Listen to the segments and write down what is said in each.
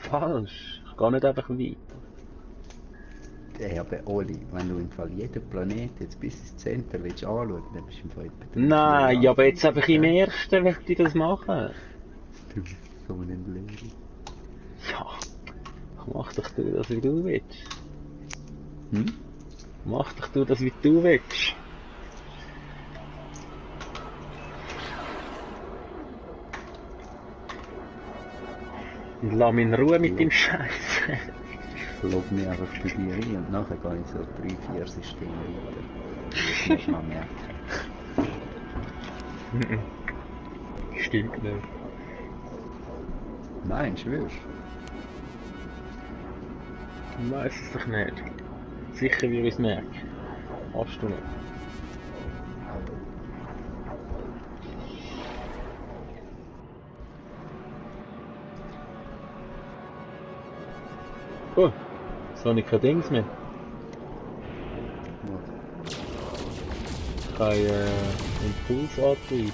falsch. Ich gehe nicht einfach weiter. Ey, aber Oli, wenn du im Fall jeden Planet jetzt bis ins Zentrum willst anschauen, dann bist du im Fall etwa 3-4 Nein, ja, Jahre aber jetzt einfach unterwegs, im gell? ersten möchte ich das machen. Du bist so ein Lehrer. Ja, mach doch du das, wie du willst. Hm? Mach doch du das, wie du willst. Und lass mich in Ruhe mit dem Scheiß. Ich log mich einfach bei dir ein und nachher gehe ich so 3-4 Systeme weiter. Du wirst nicht mal merken. Stimmt nicht. Nein, schwörst Ich weiss es doch nicht. Sicher wie ich es merke. Hast du nicht. Oh, jetzt habe ich kein Dings mehr. du? Kein Impulsantrieb.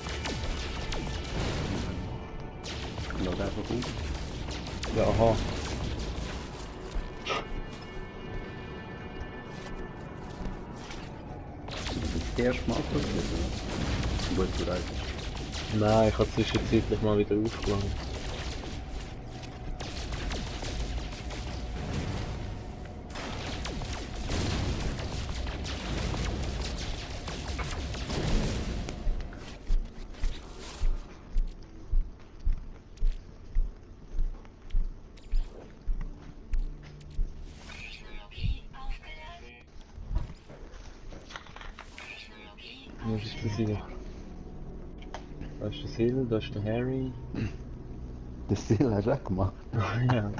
Ich lade einfach auf. Ja, aha. Das erste Mal passiert, oder? Gut, du reist. Nein, ich habe zwischenzeitlich mal wieder aufgeladen. Was ist das hier? Da ist der Sil, da ist der Harry. Das Ziel hast du auch gemacht. Ja.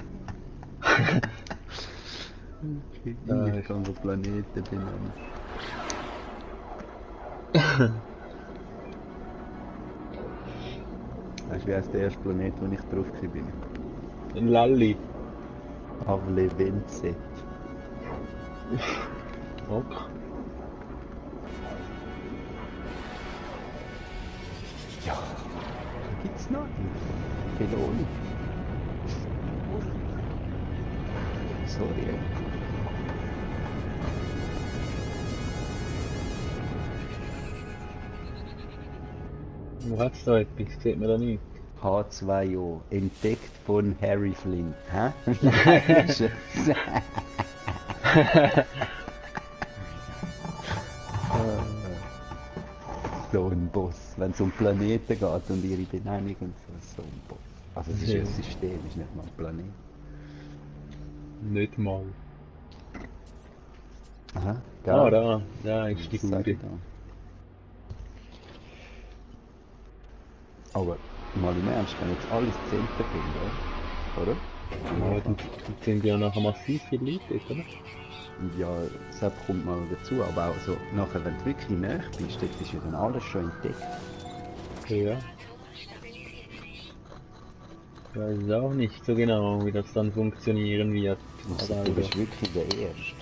Okay, Da ich ist... kann so Planeten benennen. Weißt du, wie heißt der erste Planet, wo ich drauf bin? Ein Lalli. Avlevenzet. Ok. Ja, gibt's noch? Peloni. Sorry. Wo hat's da etwas? Sieht man da nicht. H2O, entdeckt von Harry Flint. Hä? Nein, ist es. So ein Boss, wenn es um Planeten geht und ihre Benennung und so, so ein Boss. Also es ist ja Ja. ein System, ist nicht mal ein Planet. Nicht mal. Aha, Ah, gell? da ist die Was sag Gute. ich da? Aber mal im Ernst, wenn jetzt alles Zentren bringen, oder? Ja, dann sind ja nachher massiv viele Leute, dort, oder? Ja, das kommt mal dazu, aber auch so, nachher, wenn du wirklich näher bist, dort ist ja dann alles schon entdeckt. Ja. Ich weiß es auch nicht so genau, wie das dann funktionieren wird. Also, du Selber. bist wirklich der Erste.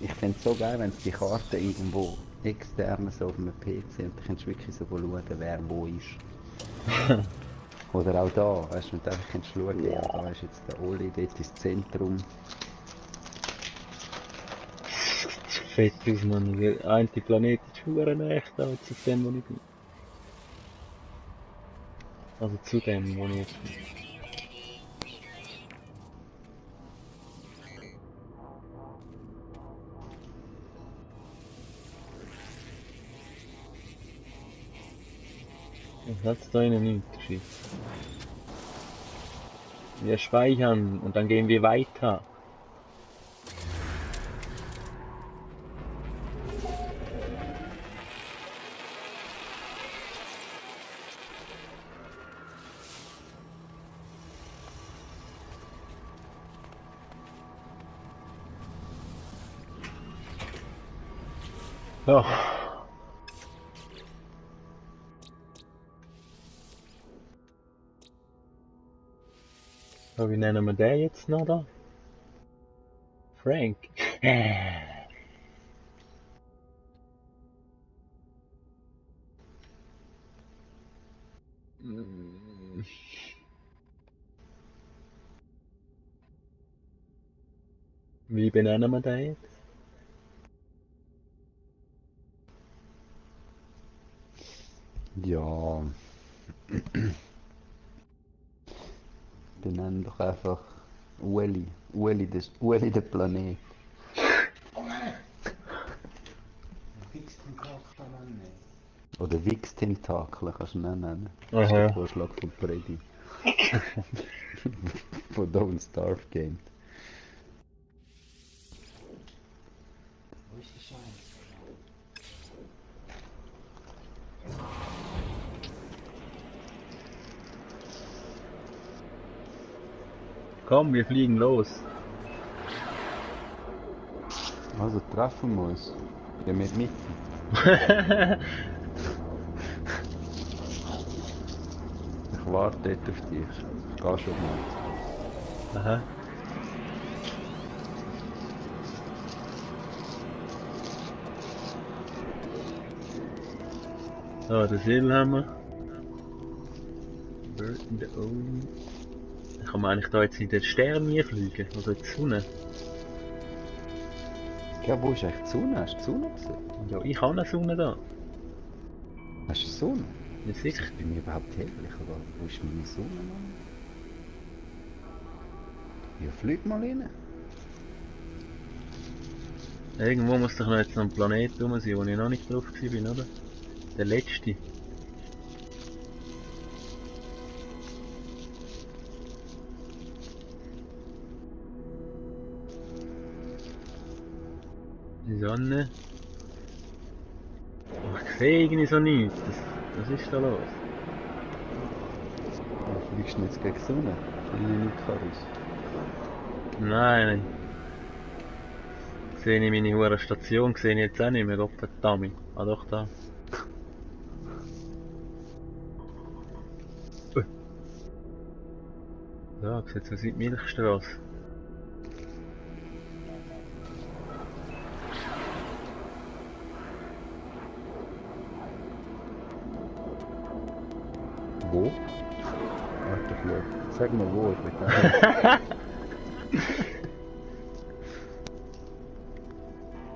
Ich fände es so geil, wenn es die Karte irgendwo extern so auf einem PC und du kannst wirklich so schauen, wer wo ist. Oder auch da, weißt du, wenn du einfach kannst schauen, ja, da ist jetzt der Oli, dort ist das Zentrum. Fett aus, Mann. Der eine Planet ist verdammt echt da, zu dem, wo ich bin. Also zu dem, wo ich jetzt bin. Was hat's da einen Unterschied? Wir speichern und dann gehen wir weiter. So. So, wie nennen wir den jetzt noch da? Frank. Wie benennen wir den jetzt? Ja, wir nennen doch einfach Ueli. Ueli der Planet. Oder Wix-Tentakel kannst du ihn auch nennen. Das ist der Aha. Vorschlag von Freddy. Von Don't Starve Game. Wo ist die Scheiße? Komm, wir fliegen los. Also treffen wir uns. Ja, mit Mitte. Ich warte dort auf dich. Ich geh schon mal. Aha. So, den Seele haben wir. Bird in the Own. Kann man eigentlich da jetzt in den Stern nie fliegen? Also in die Sonne? Ja, wo ist eigentlich die Sonne? Hast du die Sonne gesehen? Ja, ich habe eine Sonne da. Hast du die Sonne? Ja, sicher. Ist bei mir überhaupt helllich, oder? Wo ist meine Sonne, Mann? Ja, flieg mal rein. Irgendwo muss doch noch jetzt noch ein Planet rum sein, wo ich noch nicht drauf bin, oder? Der letzte. Die Sonne. Oh, ich sehe irgendwie so nichts. Was ist da los? Ja, fliegst du jetzt gegen die Sonne? Finde ich nicht Karus. Nein. Sehe ich meine hure Station, sehe ich jetzt auch nicht mehr, Gott verdammt. Ah doch, da. Ja, sieht so aus wie die Milchstraße. Wo? Warte, ich sag mal wo, ich will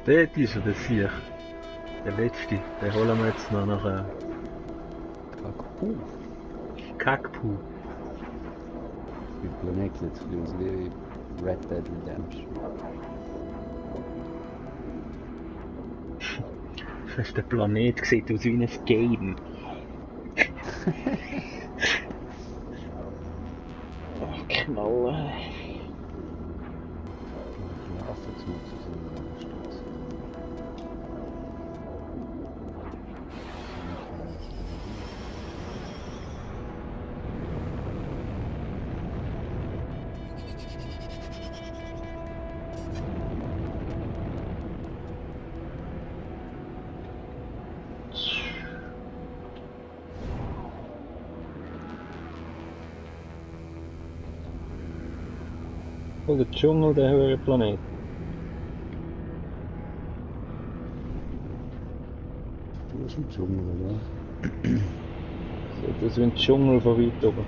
Dort ist er, der Sieg. Der letzte. Den holen wir jetzt noch nach Kakpu. Kakpu. Die Planet sieht jetzt aus wie Red Dead Redemption. Das ist der Planet, sieht aus wie ein Game. Ach, Knalle. Wasserzugs aus einer Straße. Oh, der Dschungel, der höhere Planet. Du bist im Dschungel, oder? Sieht aus wie ein Dschungel von weit oben.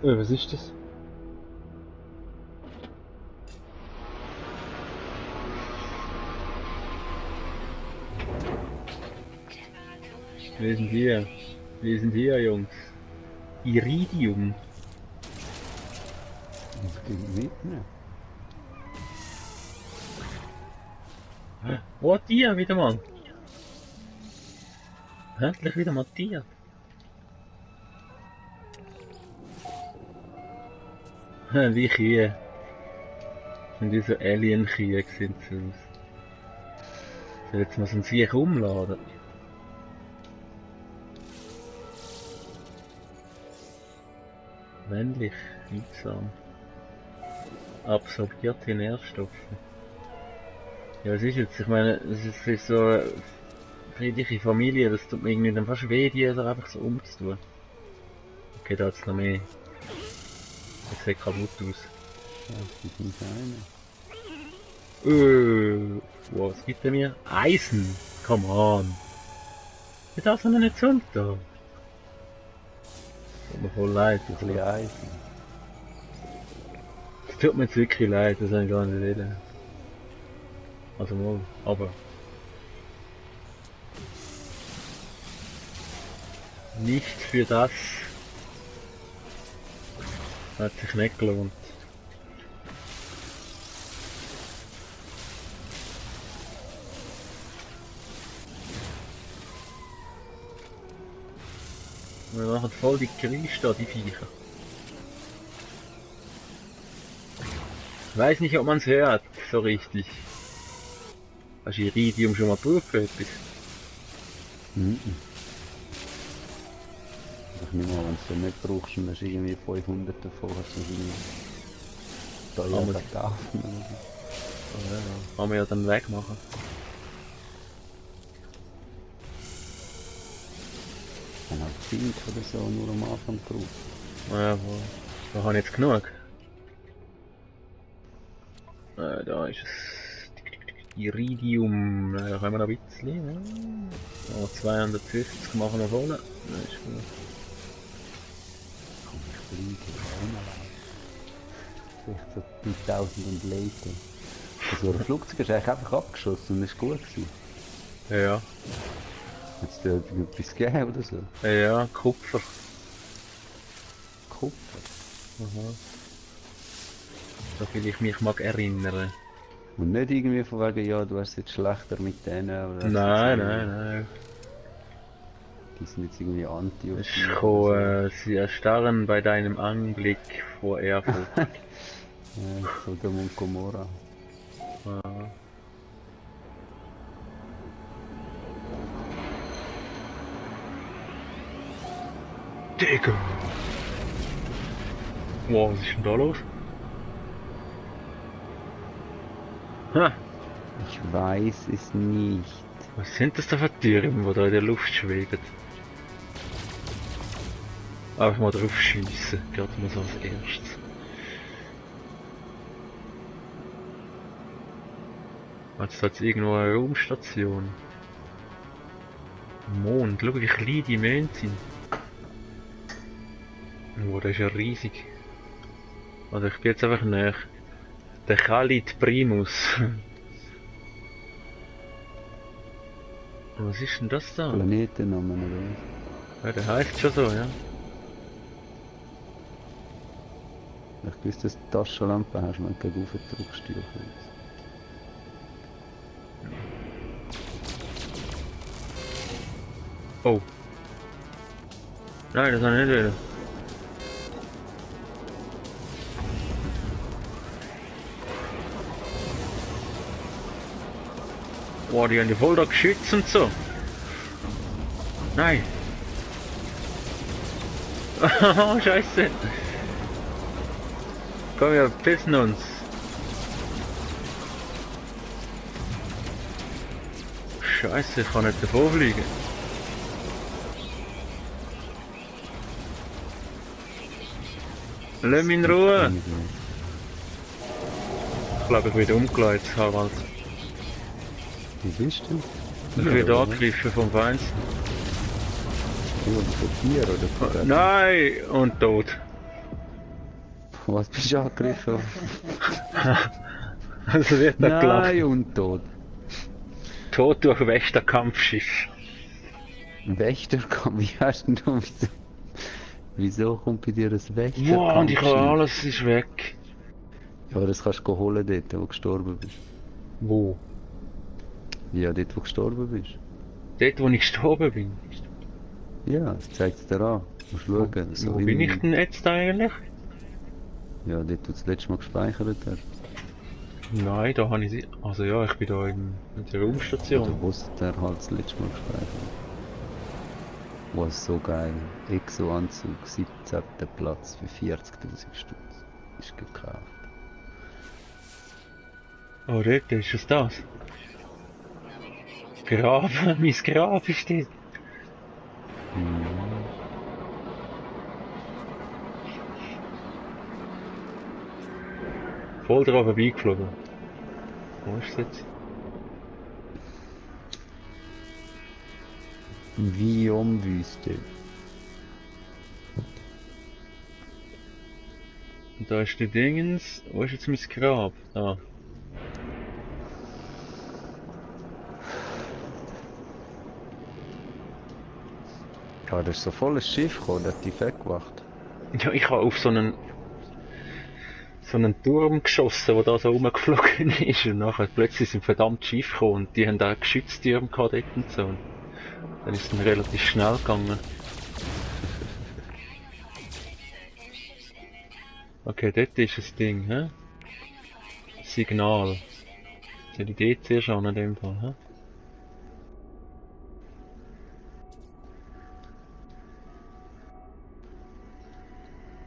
Oh, was ist das? Wir sind hier. Wir sind hier, Jungs. Iridium. Ich gehe mitnehmen. Oh, Tier wieder mal. Endlich wieder mal Tier. Wie Kühe. Sind die so Alien-Kühe sind sie aus. Soll jetzt mal so ein Sieg umladen? Männlich, mildsam. Absorbierte Nährstoffe. Ja, was ist jetzt? Ich meine, es ist für so eine friedliche Familie, das tut mir irgendwie dann fast weh, die da einfach so umzutun. Okay, da hat's noch mehr. Das sieht kaputt aus. Ja, die sind kleine. Wow, was gibt er mir? Eisen! Come on! Wie darf er noch nicht so da? Tut mir voll leid. Ein bisschen Eisen. Es tut mir jetzt wirklich leid, das habe ich gar nicht reden. Also mal, aber. Nicht für das. Hat sich nicht gelohnt. Wir machen voll die Geräusche da, die Viecher. Ich weiß nicht, ob man es hört, so richtig. Hast du Iridium schon mal geprüft für etwas? Mhm. Ich nehme an, wenn du es nicht brauchst und hast irgendwie 500 davon, hast du irgendwie teuer verkauft. Ja, kann man ja dann wegmachen. Dann halt Zink oder so nur am Anfang gebraucht. Ja, da habe ich jetzt genug. Da ist es. Iridium, da können wir noch ein bisschen. Ja. Oh, 250 machen wir voll. Das ist gut. Komm, ich fliege, vielleicht so 3000 und Leute. Also ein Flugzeug ist eigentlich einfach abgeschossen und ist gut gewesen. Ja. Hat es da etwas gegeben oder so? Ja, Kupfer. Kupfer? Aha. So viel ich mich mag erinnern. Und nicht irgendwie von wegen, ja, du hast es jetzt schlechter mit denen oder... Nein. Die sind jetzt irgendwie anti Es ist gekommen, sie erstarren bei deinem Anblick vor Ehrfurcht. Ja, Sodom und Gomorra. Ah. Digga! Wow, was ist denn da los? Ha! Ich weiß es nicht. Was sind das da für Tiere, die da in der Luft schweben? Einfach mal drauf schiessen, gerade mal so als erstes. Jetzt hat es irgendwo eine Raumstation. Mond, schau wie klein die Monde sind. Oh, der ist ja riesig. Also ich bin jetzt einfach näher. Der Khalid Primus. Was ist denn das da? Planetennamen oder was? Ja, der heißt schon so, ja. Ich wüsste, dass du Taschenlampe hast, wenn du gegen drückst. Oh. Nein, das war nicht wieder. Boah, die haben die voll da geschützt und so. Nein. Oh, Scheiße. Komm, wir pissen uns. Scheiße, ich kann nicht davor fliegen. Lass mich in Ruhe. Ich glaube, ich werde umgeleitet, Harald. Wie bist du? Ich werde angegriffen vom Feinsten. Du von Tier oder von Nein! Und tot. Was bist du angegriffen? Also wird da gelacht. Nein, und tot. Tot durch Wächterkampfschiff. Wächter kam, wie hast du denn wieso kommt bei dir das Wächter? Wow, und ich habe alles ist weg. Ja, das kannst du holen dort, wo du gestorben bist. Wo? Ja, dort wo du gestorben bist. Dort, wo ich gestorben bin. Ja, das zeigt es dir an. Du musst schauen. So Wo bin ich denn jetzt eigentlich? Ja, dort wo du das letzte Mal gespeichert hast. Nein, da habe ich sie. Also ja, ich bin da in der Raumstation. Oder wo es der halt das letzte Mal gespeichert. Was so geil. Exo-Anzug, 17. Platz für 40.000 Stutz. Ist gekauft. Oh, dort ist es das. Grab, mein Grab ist dort. Voll drauf vorbeigeflogen. Wo ist es jetzt? Biomwüste. Und da ist der Dingens. Wo ist jetzt mein Grab? Da. Ja, das ist so volles Schiff gekommen, das hat die weggemacht. Ja, ich habe auf so einen Turm geschossen, der da so rumgeflogen ist. Und nachher plötzlich sind verdammt Schiff gekommen und die haben da Geschütztürme gehabt dort und so. Und dann ist es dann relativ schnell gegangen. Okay, dort ist das Ding, hä? Signal. Soll ich dort zuerst an in dem Fall, hä?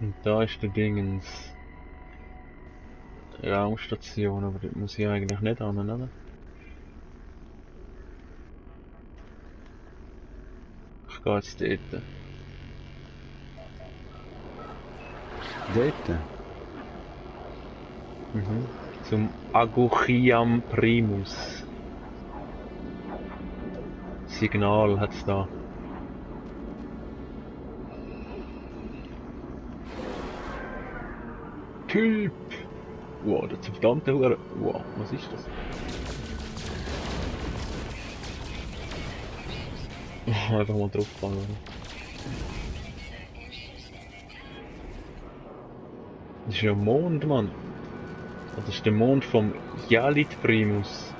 Und da ist der Dingens. Raumstation, aber dort muss ich eigentlich nicht an, oder? Ich gehe jetzt dort. Dort? Mhm. Zum Aguchiam Primus. Signal hat's da. Typ! Wow, das ist verdammte Hure. Wow, was ist das? Einfach mal draufgefallen. Das ist ja ein Mond, Mann. Das ist der Mond vom Yalit Primus.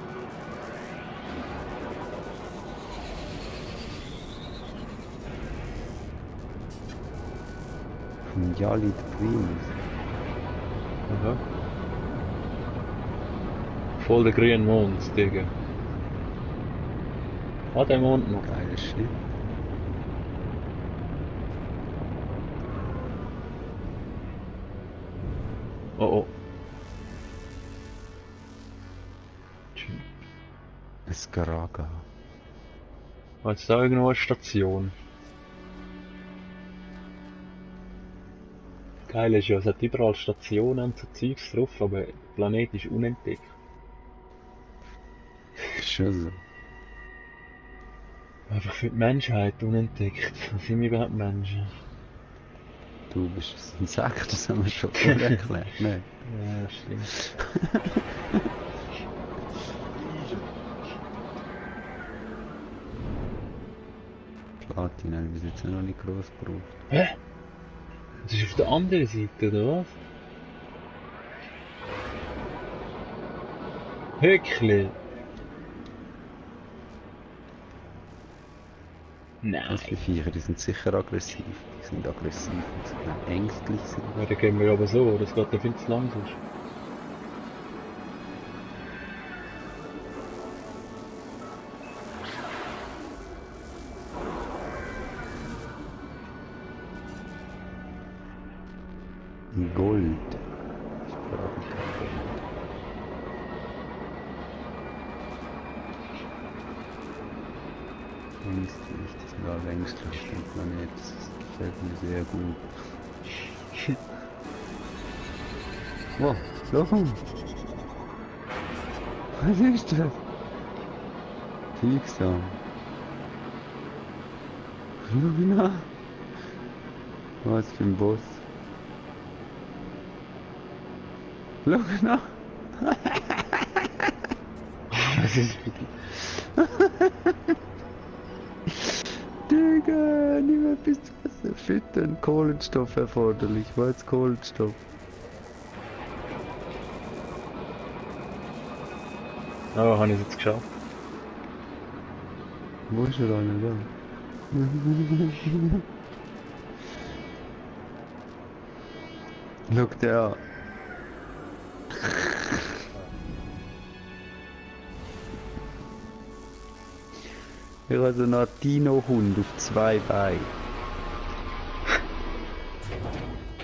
Vom Yalit Primus. Aha. Voll der grüne Mond, Digga. Ah, der Mond noch. Geiles Schiff. Oh oh. Escaraga. Ah, jetzt da irgendwo eine Station. Geil ist ja, es hat überall Stationen und so Zeugs drauf, aber der Planet ist unentdeckt. Schon so. Einfach für die Menschheit unentdeckt. Sind wir überhaupt Menschen? Du bist ein Insekt, das haben wir schon vorher erklärt. Nein. Ja, stimmt. Platin haben wir bis jetzt noch nicht groß gebraucht. Hä? Das ist auf der anderen Seite, oder was? Höckli! Nein. Was für Viecher, die sind sicher aggressiv. Die sind aggressiv und sind ängstlich. Ja, dann gehen wir aber so, das geht ja viel zu lang sonst. Gold. Ich brauche kein Gold. Ängstlich, die sind alle ängstlich auf dem Planet. Das gefällt mir sehr gut. Wow, Lochen! Was ist das? Pixar. Luna! Was für ein Boss. Luna! Was ist Digga, nicht mehr bis zu Wasser füttern. Kohlenstoff erforderlich. Was ist Kohlenstoff? Oh, habe ich es jetzt geschafft. Wo ist er einer da? Schau dir an. Ich habe so einen Latino-Hund auf 2 Beinen.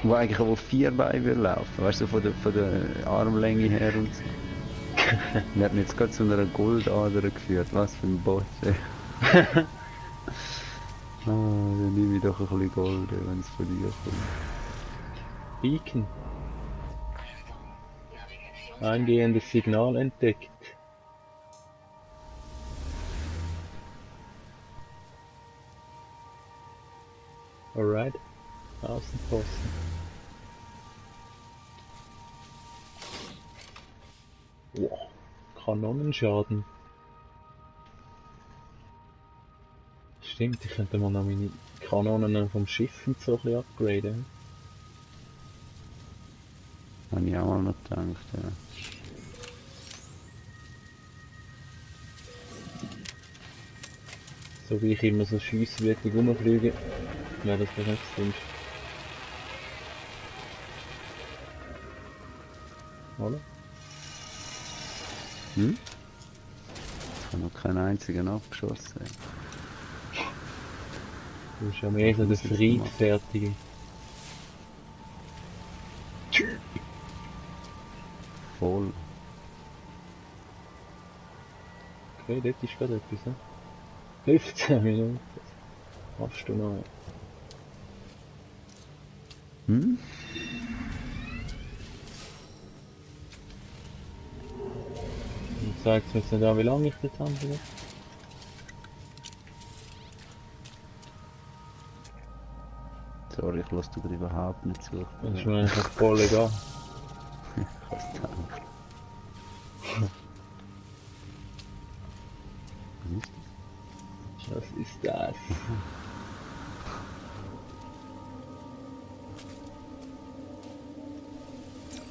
Wo eigentlich auf 4 Beinen will laufen. Weißt du, von der Armlänge her und so. Wir hatten jetzt gerade zu einer Goldader geführt. Was für ein Boss, ey. Dann nehme ich doch ein bisschen Gold, wenn es von dir kommt. Beacon. Eingehendes Signal entdeckt. Alright. Außenposten. Wow, Kanonenschaden. Stimmt, ich könnte mal noch meine Kanonen vom Schiff und so ein bisschen upgraden. Habe ich auch mal noch gedacht, ja. So wie ich immer so schiesswütig rumfliege, wäre das was nicht das Dümmste. Oder? Hm? Ich habe noch keinen einzigen abgeschossen. Du bist ja mehr so der Friedfertige. Voll. Okay, dort ist gerade etwas, ne? 15 Minuten. Hast du noch? Hm? Und zeigt mir jetzt nicht an, wie lange ich das habe. Sorry, ich lasse dir überhaupt nicht zu. Das ist mir einfach voll egal. Was gedacht. Was ist Was ist das?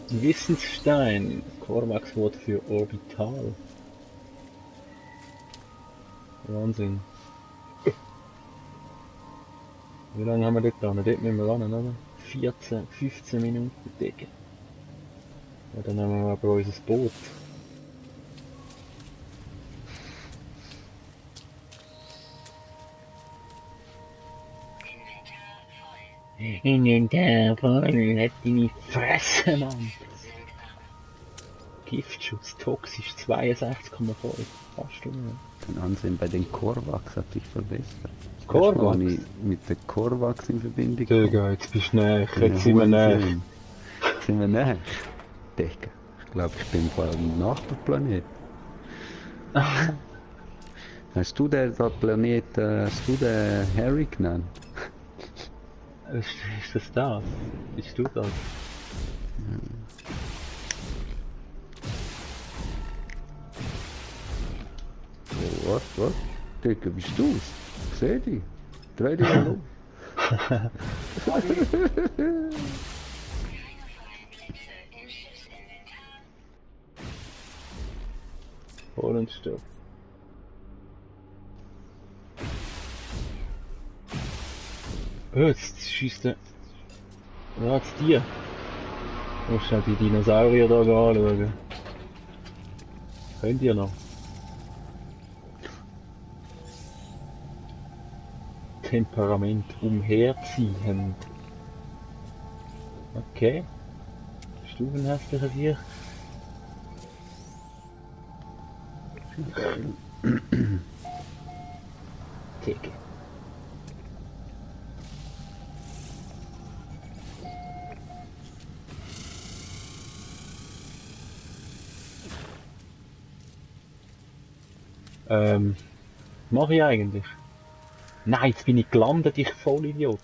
Wissensstein. Korvax-Wort für Orbital. Wahnsinn. Wie lange haben wir dort dran? Dort müssen wir ran, oder? 14, 15 Minuten, Digga. Ja, dann nehmen wir aber unser Boot. Inventar voll, halt deine Fresse, Mann! Giftschutz, toxisch 62,5. Hast du mal? Den Ansehen bei den Korvax hat sich verbessert. Korvax? Wenn ich mit der Korvax in Verbindung Digga, jetzt bist du näher, komme. jetzt sind wir näher. Jetzt sind wir näher. Digga, ich glaube, ich bin vor einem Nachbarplanet. Hast du den Planet, hast du den Harry genannt? Ist das das? Bist du das? Oh, was? Digga, bist du's? Ich seh dich. Dreh dich mal um. Voll und stopp. Jetzt schießt der... Ja, jetzt dir. Du musst halt die Dinosaurier da anschauen. Könnt ihr noch? Temperament umherziehen. Okay. Stubenhässlicher Sieg. Tick. Mach ich eigentlich? Nein, jetzt bin ich gelandet, ich Vollidiot.